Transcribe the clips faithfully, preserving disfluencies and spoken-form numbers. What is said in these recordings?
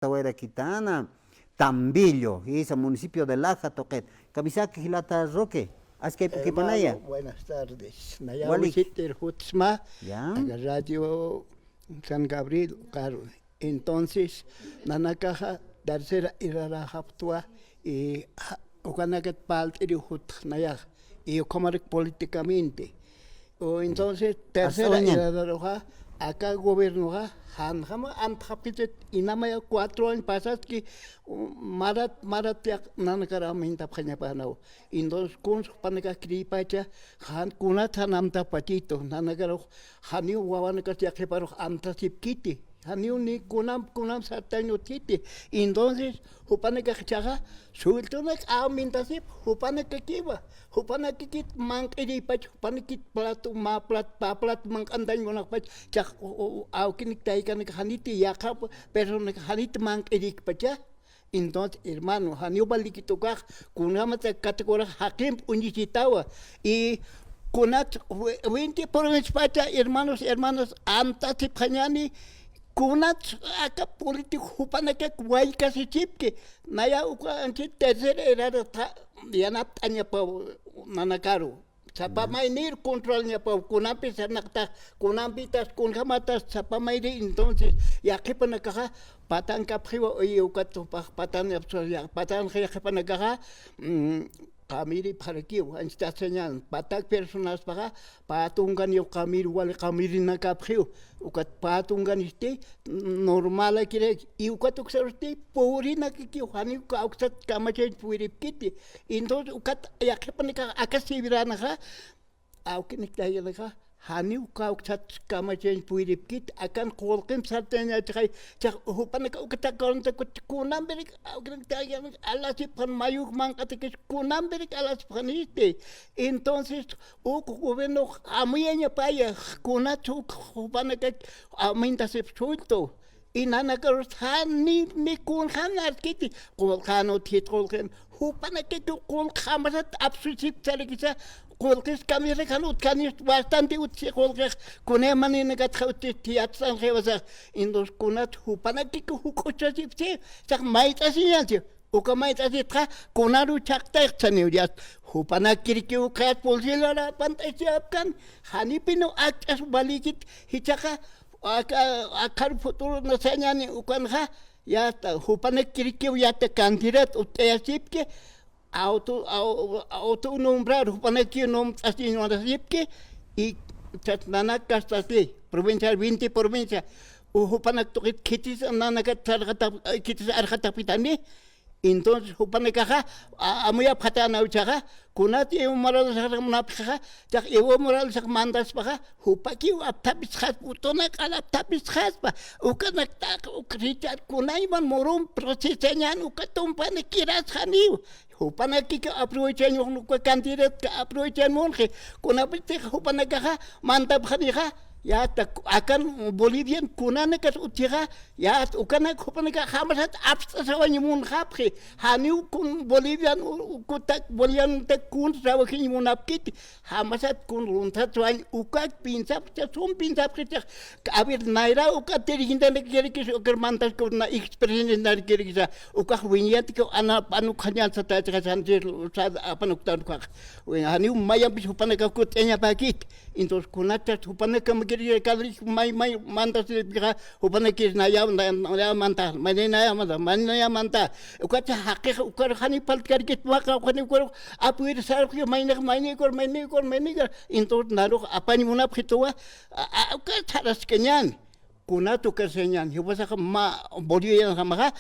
Tawayrakitana, Tambillo, jisa municipio de Laja tuqit. Kamisaki jilata Roque, askay p'ukipanaya. Hermano, buenas tardes. Naya walik. Wisitir jutsma, ya. Aka Radio San Gabriel, claro. Entonces, nanakaxa tercera irarapxtwa, y ja-, ukanakat palt'iri jutx nayax, y ukhamarak políticamente. O entonces, tercera irararuxa, aka gobiernoxa, janjama antxapkitit, inamaya cuatro años pasaski, u-, marat, marat yaq nanakar amintapxañapanaw. Entonces, kuns jupanakax krïpacha, jan kunat jan amtapachito, nanakarux, janiw wawanakas yaqhiparux amtasipkiti. Janiw ni kunam, kunam sartañ utjiti. Entonces, jupanakax jichhaxa, sulltunak amtasip, jupanakakiwa. Jupanakikit manq'iripach, jupanakit plato, mä plat, pä plat manq'antañ munapach, jichhax, u, u, u, awkinik taykanak janiti yaqhap, personanak janiti manq'irikpacha. Entonces, hermano, janiw valikit ukax, kunjamatsa categoría jaqimp uñisitawa. Y kunat, ve-, veinte provinciaspacha, hermanos, hermanas, amtasipxañäni, kunat aka político jupanakak waykasichipki, naya uka anchi tercera edad yanapt'añapaw nanakaru. Sapa maynir controlñapaw, kunampi sarnaqtax, kunampitas, kunjamatas, sapa mayri, entonces, yaqhipanakaxa, patankapxiwa, oye, ukat jupax patan, patan yaqhipanakaxa, mm, qamiri pxarakiw, anchitasañan, patak personaspaxa, pä tunganiw qamir, wali qamirinakapxiw, ukat pä tunganisti, normalakiraki, y ukat uksarusti, purinakakiw, janiw kawksat kamachañ puyripkiti. Entonces, ukat yaqhipanakax aka siwiranaxa, awkinik taykanak, janiw kawksat kamachañ puyripkiti, akan qullqimp sartañächixay, jichhax jupanakax uka takarunta kuti, kunampirik awkinik taykanak alasipxan, mayuk manq'atakis kunampirik alasipxanisti. Entonces, uk gobiernox amuyañapaya, kunat uk jupanakax amtasip sulltu. Y nanakarus jani, ni kunjam arkiti, qullqan utjit, qullqin. Jupanakakiw qullqi jamasat apsusipxarakisa, qullqis kamisar jan utjani, bastante utji qullqix, kunay maninakatxa utji, tiyatstan jiwasa. Entonces, kunat jupanakakiw juk'uchasipxi, jichhax mayt'asiñansi. Uka mayt'asitxa, kunaru chhaqtayxtaniw, ya. Jupanakirkiw ukxayat pulsilarapan t'asiyapkan, janipiniw akch'as valikit, jichhaxa, aka, akar futuro nasañani ukanxa, ya, jupanakirkiw yata cantidad utt'ayasipki, auto, au-, autonombrar, jupanakiw nomt'asiñanasipki, y chat nanak kastasi, provincia, veinte provincia, u jupanak tuqit khitis nanakat sarxata, khitis arxatapxitani, Entonces, jupanakaxa, a-, amuyapxatänaw jichhaxa, kunat Evo Morales munapxixa, jichhax Evo Morales mandaspaxa, jupakiw apthapisxaspa, utunakal apthapisxaspa, ukanaktax, uk Richard kunayman murun procesañän, uka tumpanak kirasxaniw, jupanakikiw aprovechañ, uka cantidadka aprovechañ munxi, kunapitix jupanakaxa, mandapxanixa, Ya, ta, akan Bolivian kunanakat utjixa, ya, ukanak jupanakax jamasat apst'asawañ munxapxi, janiw kun Bolivian, u-, ukutak Bolivian utak kun trabajiñ munapkiti, jamasat kun runtat wañ ukak piensapxi, sun piensapxi, a ver, nayra uka dirigente narakirikis, ukar mantas kuna expresidente narakirikisa, ukax wiñatik ana panuk jañal satayatxa santir, sa-, apanuktan ukax, janiw mayampis jupanakax kut'añapakit. Entonces, kunachas jupanakamakiri kalrix may, may, mantasiripixa, jupanakis naya, naya, naya manta, mayni naya manta, mayni naya manta. Ukacha jaqix, ukar jani paltkarkit maqa, jani ukar apuir sarxi, mayni, mayni ukar, mayni ukar, mayni ukar. Entonces, narux apañ munapxituwa, a, a, ukar tharaskañan. Kunat ukar sañan, jiwasax ma, bolivianjamaxa,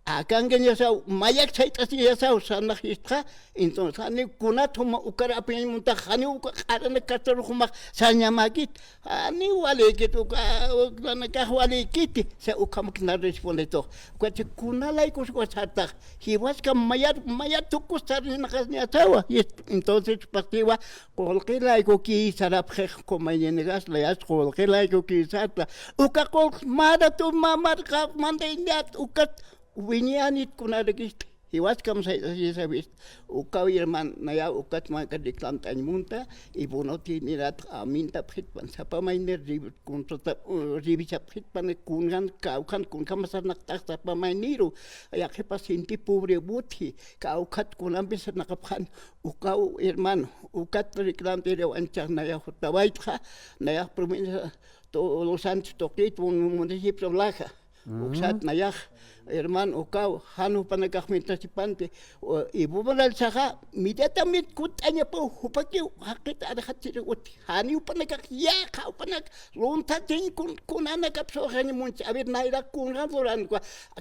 Akankañasaw, mayak sayt'asiñasaw, sanax istxa, entonces, janiw kunat juma ukar apiñ muntax, janiw uka q'aranak kastarux jumax sañamäkit, janiw walïkit, uka, ukanakax walïkiti, sa ukhamak na respondetux. Ukachi kuna laykus uka sartax, jiwaska mayar, mayar tukus sarnaqasñasawa, entonces, paqtiwa, qullqi laykuki sarapxix, kumayninakas layas, qullqi laykuki sarta, uka qullq mara tu mamarqa, manda iñat, ukat, Wiñanit kunarakisti, Jiwas kamsayt'asisawist, ukaw hermano, nayax ukat mä reclamt'añ munta, y bono tiene rat amintapxitpan, sapa maynir revi-, consulta, uh, revisapxitpan, kunjan, kawkhan, kunjam sarnaqt'ax sapa mayniru, yaqhipa sinti pobre butji, kawkhat kunampi sarnaqapxan, ukaw hermano, ukat reclamt'iriw anchax nayax jutawaytxa, nayax provincia, to-, Los Santos tuqit, mun-, municipio Laja. Uksat nayax, hermano, ukaw, jan jupanakax mientras sipanti, o, y bumalal saxa, inmediatamente kutt'añapaw, jupakiw, jaqit arxatsiri uti, jani jupanakax, yaqha jupanak, luntatiñ kun-, kunanakap suxaña munchi, a ver, nayra kunran luran,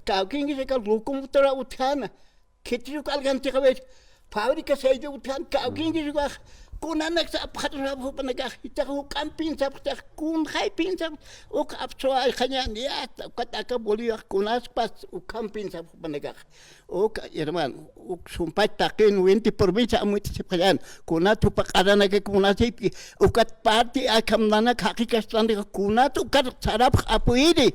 kawkinkisaka locomotora utjana, khitiruk algantixa, a ver, fábrica aceite utjan, kawkinkisakax, kunanak sapxatusap jupanakax, jitax juk'amp piensapxtax, kunjay piensap, uk apsuwa ayxañan, ya, ukat aka Bolivia kunaspas, ukham piensap jupanakax. Uk, hermano, uk sumpach taqin, veinte provincia amuyt'asipxañan, kunat jupa q'aranaka kunasipki, ukat parti akham nanak jaqi kast'anaka, kunat ukat sarapx apuyiri,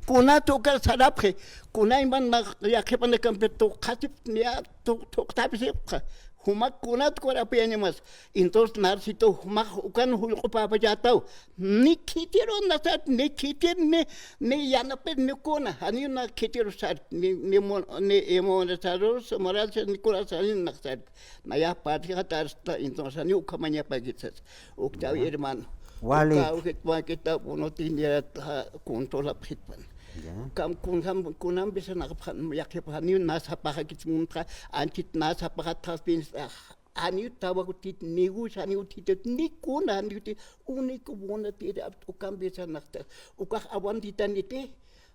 kunat ukat sarapxi, kunayman nax yaqhipanakampi tuqasip, niya, tu-, tuqtapisipxa. Jumak kunat kurapiyañamas. Entonces, Narcito, jumax ukan jullq'upapachataw. Ni khitiru nasat, ni khitir, ni, ni yanapir, ni kuna. Janiw na khitiru sar, ni, ni mon-, ni emonesaros, morales, ni kuna sar, ni naxsar. Nayax partixa tarsta, entonces, janiw ukhamañapakisas. Uktaw, hermano. Wali. Ukaw jitwakita, uno tindierat, ja, controlapxitpan. Ya. Kam kunjam, kunampi sarnaqapxan, yaqhipaxa, janiw nasapaxakit muntxa, anchit nasapaxatxaspinsa, janiw tawakutit, niwis, janiw titit, ni kuna, janiw ti, único bona tira, ukampi sarnaqta, ukax aguantitaniti,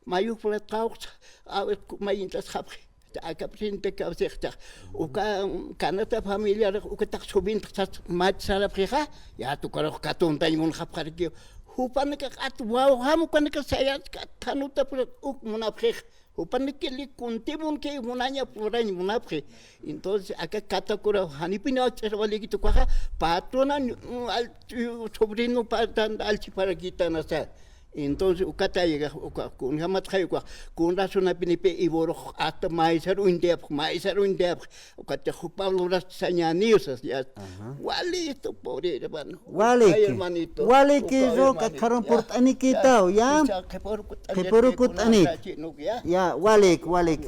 mayuk platqawqsa, a ver, ku-, mayintas japxi. Aka presente kawsixtax. Uka, mm, kanata familiar, ukatax subintxas mach sarapxixa, ya tukarux katuntañ munxapxarkiw. Jupanakax at wawjam ukanakax sayat kat thanuta purat uk munapxix. Jupanakili kunti munki munaña purañ munapxi. Entonces, aka katakuraw janipiniw ch'irwalikit ukaxa, patrona, mm, al-, sobrino patan, alchiparakita nasa. Entonces, ukatay, uka, kunjamatxay, uka, kun razonapinipi, iburux, hasta maysar uñtayapx, maysar uñtayapx, ukatix jupaw luras sañäniw sas, ya. Ajá. Walistu, pobre hermano. Waliki. Ay, hermanito. Waliki, uka, ruka, hermanito, k'arum ya, purt'anikitaw, ya. Ya. Isa, qhipuru q'utanit, qhipuru q'utanit, kuna sachi, nuk, ya. Ya, walik, walik.